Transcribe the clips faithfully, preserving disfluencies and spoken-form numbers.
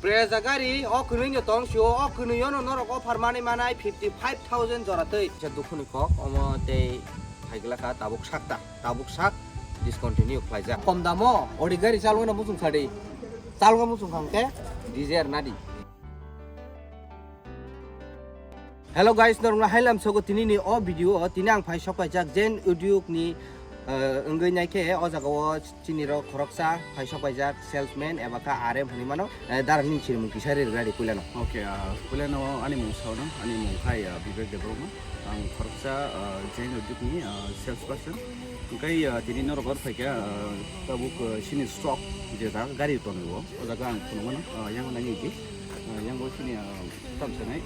Brezza gari o kwnwi no tong sio, o kwnwi no norok offer manwi manai fifty five thousand jora twi. Kisa dukhu ni kok omo tei phaigla kha tabuk sakta, tabuk sak discontinue khlaijak. Kom damo ori gari chalwna muchung sadi. Chalwna muchung khang khe Dzire nadi. Hello guys, norokno hailam sogo tini ni o video o. Tini ang phai sok paijak Zen Udyog ni, eh, wngwi nai khe o jaga o chini rok khoroksa phai sok paijak salesman eba kha R M hwnwi mano, eh, dara nini sinimung kisa ri rwna di puila no. Okay, ah, puila no ani mung sao no, ani mung khai, ah, Vivek Debbarma. Ang khoroksa, ah, Zen Udyog ni, ah, sales person. Hwnkhe, ah, tini norok or phaikha, ah, tabuk, ah, chini stock je jaga gari tonwi o, o jaga ang phunukmano, ah, yang nani di, ah, yang bo chini, ah, Tam sanai,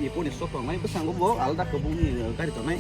iponi stock tongnai, bwskango bo alda kwbangni gari tongnai,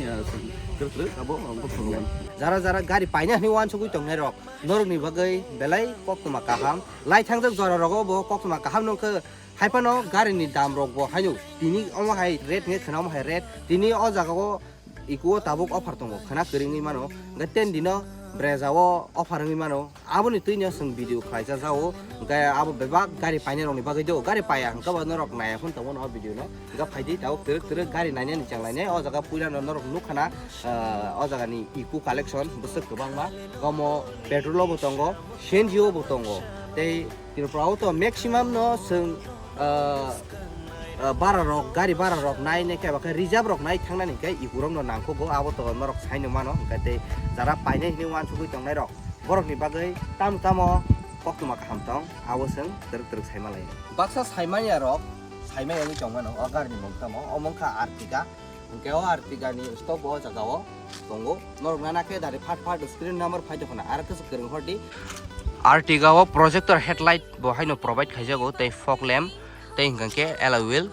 kwrwk kwrwk abo, abo phunukmani. Jara jara gari paina hwnwi uansugwi tongnai rok, norokni bagwi belai koktwma kaham. Lai thangjak jora rogo bo koktwma kaham nongkhe, haiphano garini dam rok bo haino tini omo hai rate hwnwi khwna omo hai rate. Tini o jaga o Equo tabuk offer tongo, khwna kwrwngwi mano. Hwnkhe ten dino Brezza o offer wngwi mano. Aboni twino chwng video khlaijak jao. Hwnkhe abo bebak gari painai rokni bagwi do. Gari paiya hwnkhe bo norok naiya phone tongmano o video no. Hwnkhe phaidi tabuk twrwk twrwk gari nainani chenglainai. O jaga puila no norok nukha na, ah, o jagani Equo collection bwswk kwbangma. Omo petrol o bo tongo, C N G o bo tongo. Tei Tripura o to maximum no chwng, ah, ah, bara rok, gari bara rok nai, nai khe ba khe reserve rok nai thangnani khe Equo rok no nangkukgo, abo to norok saino mano, hwnkhe tei jara painai hinwi uansugwi tongnai rok, borok ni bagwi tamo tamo koktwma kaham tong, abo chwng twrwk twrwk sai malai. Baksa saimanya rok, saimanya wngwi tong mano, o gari ni mung tamo, omo wngkha Ertiga. Hwnkhe o Ertiga ni stock bo o jaga o tongo. Norok nana khe dari phat phat screen number phai tongkha na, aro khe se kwrwng hor di. Ertiga o projector headlight bo haino provide khaijago, tei fog lamp, tei hwnkhe alloy wheel.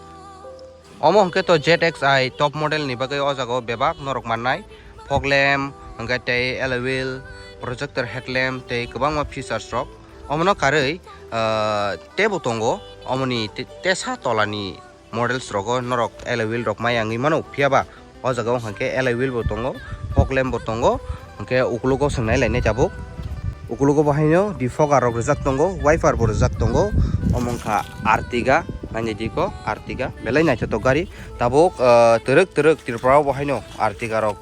Omo hwnkhe to Z X I top model ni bagwi o jaga o bebak norok mannai. Fog lamp, hwnkhe tei alloy wheel, projector headlamp, tei kwbangma features rok. Omono karwi, ah, teibo tongo, omoni te-, tesa tolani models rogo norok alloy wheel rok maya wngwi mano, phiya ba o jaga o hwnkhe alloy wheel bo tongo, fog lamp bo tongo, hwnkhe ukulugo swngnai lainai tabuk. Ukulugo bo haino defogger rok rijak tongo, wiper bo rijak tongo, omo wngkha Ertiga, nainai di ko Ertiga, belai naithotok gari. Tabuk, ah, twrwk twrwk Tripura o bo haino Ertiga rok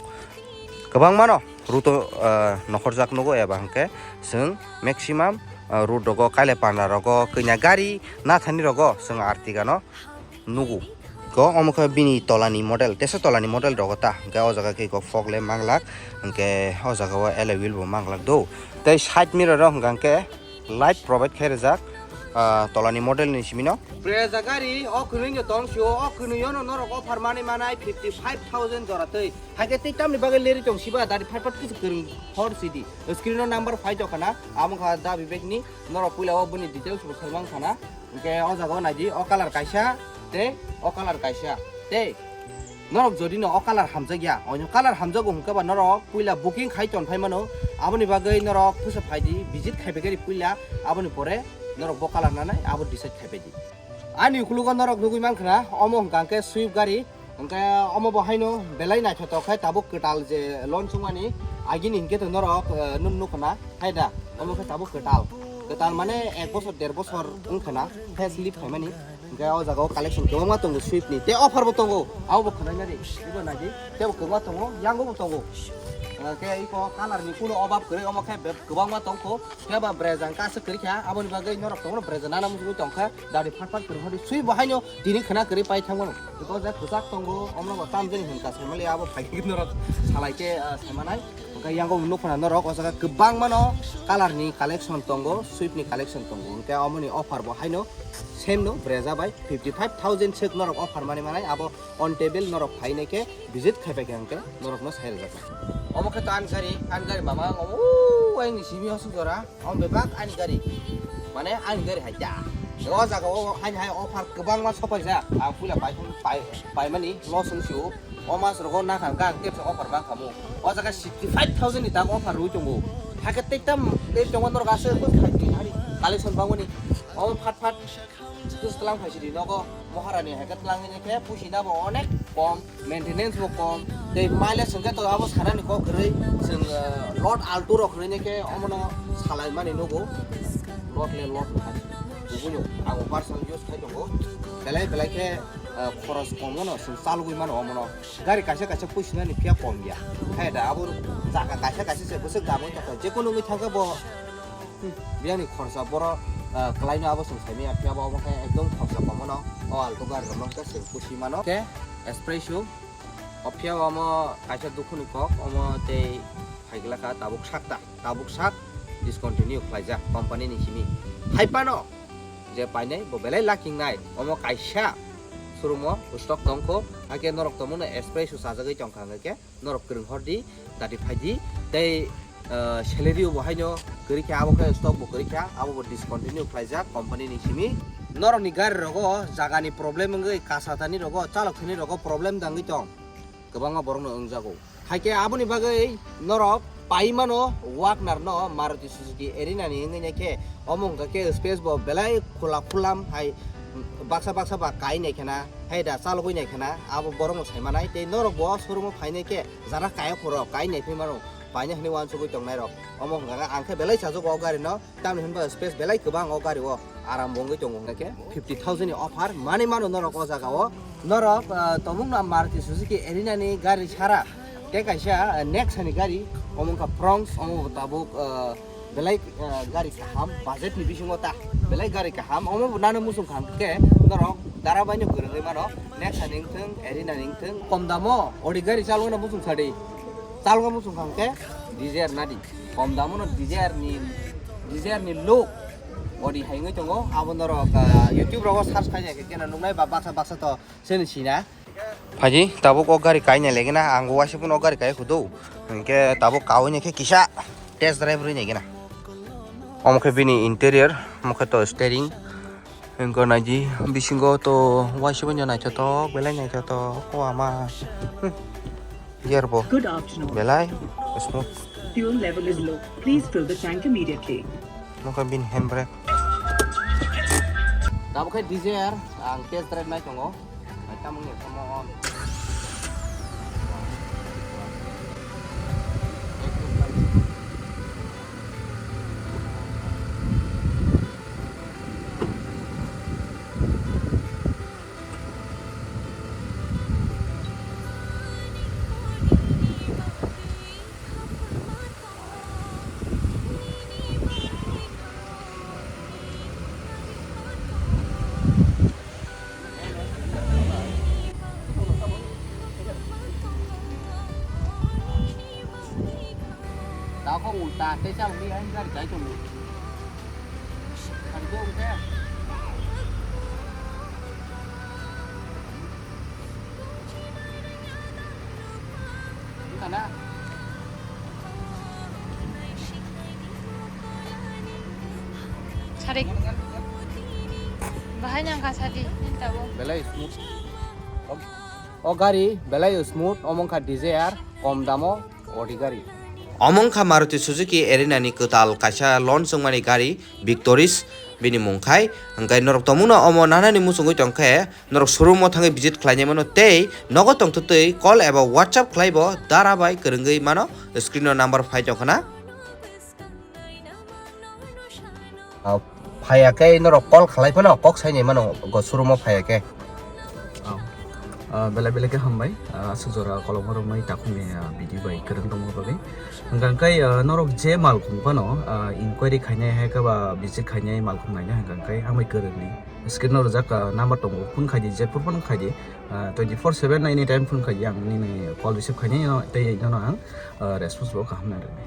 kwbangma no route o, ah, nokhorjak nugo, eba hwnkhe chwng maximum, ah, route rogo, Kailapana rogo, kanya gari nathani rogo chwng Ertiga no nugo. Ko omo khe bini tolani model, tesa tolani model rogo ta. Hwnkhe o jaga khe ko fog lamp manglak, hwnkhe o jaga o alloy wheel bo manglak do. Tei side mirror o hwnkha hwnkhe light provide khai rijak, ah, tolani model ni simi no. Brezza gari o kwnwi no tong sio, o kwnwi no norok offer manwi manai fifty five thousand jora twi. Haikhe tei tamni bagwi leri tong siba dari phat phat kisa kwrwng hor sidi. Screen o number phai tongkha na, amo kha da Vivek ni, norok puila o bini details bo sai mankha na. Hwnkhe o jaga o naidi, o colour kaisa tei o colour kaisa tei norok jodi no o colour hamjakya, oino colour hamjago hwnkhe ba norok puila booking khai ton phai mano. Aboni bagwi norok puisa phaidi, visit khai bai gari puila, aboni pore norok bo colour nanai abo decide khai bai di. Ani ukulugo norok nugwi mankha na, omo hwnkha hwnkhe Swift gari. Hwnkhe omo bo haino belai naithotok khe tabuk kwtal je launch wngmani agini hinkhe to norok, eh, nun nukha na, hai da? Omo khe tabuk kwtal. Kwtal mane ek bosor, der bosor wngkha na, facelift khaimani. Hwnkhe o jaga o collection kwbangma tongo Swift ni. Tei offer bo tongo, abo bo khwnai nadi. Ibo naidi. Tei bo kwbangma tongo, yango bo tongo. Eh, khe iko colour ni kuno obab kwrwi, omo khe be-, kwbangma tongkho. Khe ba Brezza hwnkhe aswk kwrwi kha, aboni bagwi norok tongo Brezza nana muchungwi tongkha. Dari phat phat kwrwi hodi swi bo haino tini khwna kwrwi pai thangmano. Because da kwchak tongo, omno bo tamjani hwn kaisa mali abo phaikhe norok salai khe, ah, saimanai. Hwnkhe yango nukho na norok o jaga kwbangmano colour ni collection tongo, Swift ni collection tongo. Hwnkhe omoni offer bo haino same no Brezza bai fifty five thousand sek norok offer mani manai abo on table norok phainai khe visit khai pai khe hwnkhe norokno sai rwjaknai. Omo khe to ani gari, ani gari mama omo o aini simi hosuk jora. Omo bebak ani gari. Mane ani gari hai da. O jaga o haini hai offer kwbangma sopaijak. Ang puila pai, pai, paimani loss wng sio. O mas rogo nakha hwnkhe ang tepsa offer mankhamu. O jaga sixty five thousand ni tak offer rwi tongo. Hakhe tei tam tei tongo norok aswk khai twi hari collection bangmani. Omo phat phat tus tlang phaisidi nogo Maharani hai khe tlang hini khe puisi na bo onek kom. Maintenance bo kom, tei mileage hwnkhe to abo sanani kok kwrwi, chwng, eh, load altu rok hwnwi khe omono salai mani nugo, load le load hai. Ang personal use khai tongo. Belai belai khe, ah, khoros kom no chwng chalogwi mano omono. Gari kaisa kaisa puisinani phiya kom ya. Hai da abo jaga kaisa kaisa se bwswk dam wngkha to. Jekunu wngwi thangkhe bo, hmm, biyangni khorsa boro, ah, kwlaino abo chwng saimanya phiya bo omo khe ekdom khorsa kom no. O Alto gari rok no khe chwng pusi mano. Khe Espresso. O phiya omo kaisa dukhuni kok, omo tei phaigwlakha tabuk sakta. Tabuk sak discontinue khlaijak company ni simi. Hai phano je painai bo belai lakingnai. Omo kaisa showroom o stock tongkho, hakhe norok tongmano Espresso chajagwi tongkha hwnkhe norok kwrwng hordi, dati phaidi tei, ah, salary bo haino kwrwi kha, abo khe stock bo kwrwi kha, abo bo discontinue khlaijak company ni simi. Norokni gari rogo jagani problem wngwi, kasatani rogo, chalok thani rogo problem dangwi tong. Kwbangma borokno wngjago. Haikhe aboni bagwi norok pai mano Wagoner no Maruti Suzuki Erina ni wngwi naikhe, omo hwnkha khe space bo belai khula khulam hai baksa baksa ba kai naikhena, hai da chalogwi naikhena, abo borokno sai manai. Tei norok bo showroom o phainai khe jara kaya khoro kai naiphai mano, paina hwnwi uansugwi tongnai rok. Omo hwnkha khe ang khe belai chajago o gari no. Tamni hwnba space belai kwbang o gari o, aram bo wngwi tongo hwnkhe fifty thousand ni offer manwi mano norok o jaga o. Norok, ah, tobuk no Maruti Suzuki Erina ni gari sara tei kaisa, ah, Nexa ni gari, omo wngkha Fronx, omo bo tabuk, ah, belai, ah, gari kaham, budget ni bisingo ta belai gari kaham, omo bo nano muchung kha hwnkhe norok dara bai no kwrwngwi mano, Nexa ni wngthung, Erina ni wngthung, kom damo odi gari chalogwi no muchung sadi, chalogwi muchung kha hwnkhe Dzire nadi. Kom damo no Dzire ni, Dzire ni look body hai wngwi tongo. Abo norok, ah, YouTube rogo search khai khe keno nuknai ba baksa baksa to sini sina. Phaidi tabuk o gari kaina legena, ang waisa phano o gari kai khudu. Hwnkhe tabuk kawi khe kisa test drive rwi naigena. Omo khe bini interior, omo khe to steering. Hwnkhe naidi bisingo to waisa phano naithotok, belai naithotok, o ama. Hmm. Gear bo. Good afternoon. Belai smooth. Fuel level is low. Please fill the tank immediately. Nokha bini handbrake. Tabuk khe Dzire ang test drive nai tongo. Ai, tamoni samo on. Tao kho ulta tei chal ri hai gari kai tongo. Kari do ungke. Ungka na. Sari. Bahai nang ka sadi, ni tabo. Belai smooth. O gari belai smooth, omo wngkha Dzire, kom damo odi gari. Omo wngkha Maruti Suzuki Erina ni kwtal kaisa launch wngmani gari Victoris bini mung khai. Hwnkhe norok tongmungno omo nanani muchungwi tongkhe norok showroom o thangwi visit khlainai mano tei nogo tongtwtwi call eba WhatsApp khlaibo dara bai kwrwngwi mano, screen o number phai tongkha na. Ah, phaiya khe norok call khlai phano kok saini mano go showroom o phaiya khe. Ah, ah, belai belai khe hambai, ah, aswk jora kolokma romwi takhukni, ah, video bai kwrwng tongma bagwi. Hwnkha khe, ah, norok je malkhung phano, ah, inquiry khainai hai khe ba visit khainai malkhung naina hwnkha khe hambai kwrwngni. Screen o rijak, ah, number tongo, phone khaidi, jephru phano khaidi, ah, twenty four seven anytime phone khaidi ang nini call receive khainai no tei nono ang, ah, response bo kaham nang rwnai.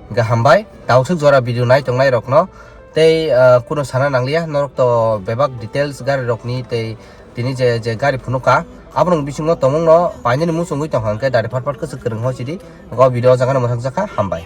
Hwnkhe hambai, tausuk jora video nai tongnai rokno tei, ah, kuno sana nangliya, norok to bebak details gari rokni tei tini je, je gari phunukha, abono bisingo tongmungno painani muchungwi tongkha hwnkhe dari phat phat kwchwk kwrwng hosidi, o video o jaga no mwthangjakha, hambai.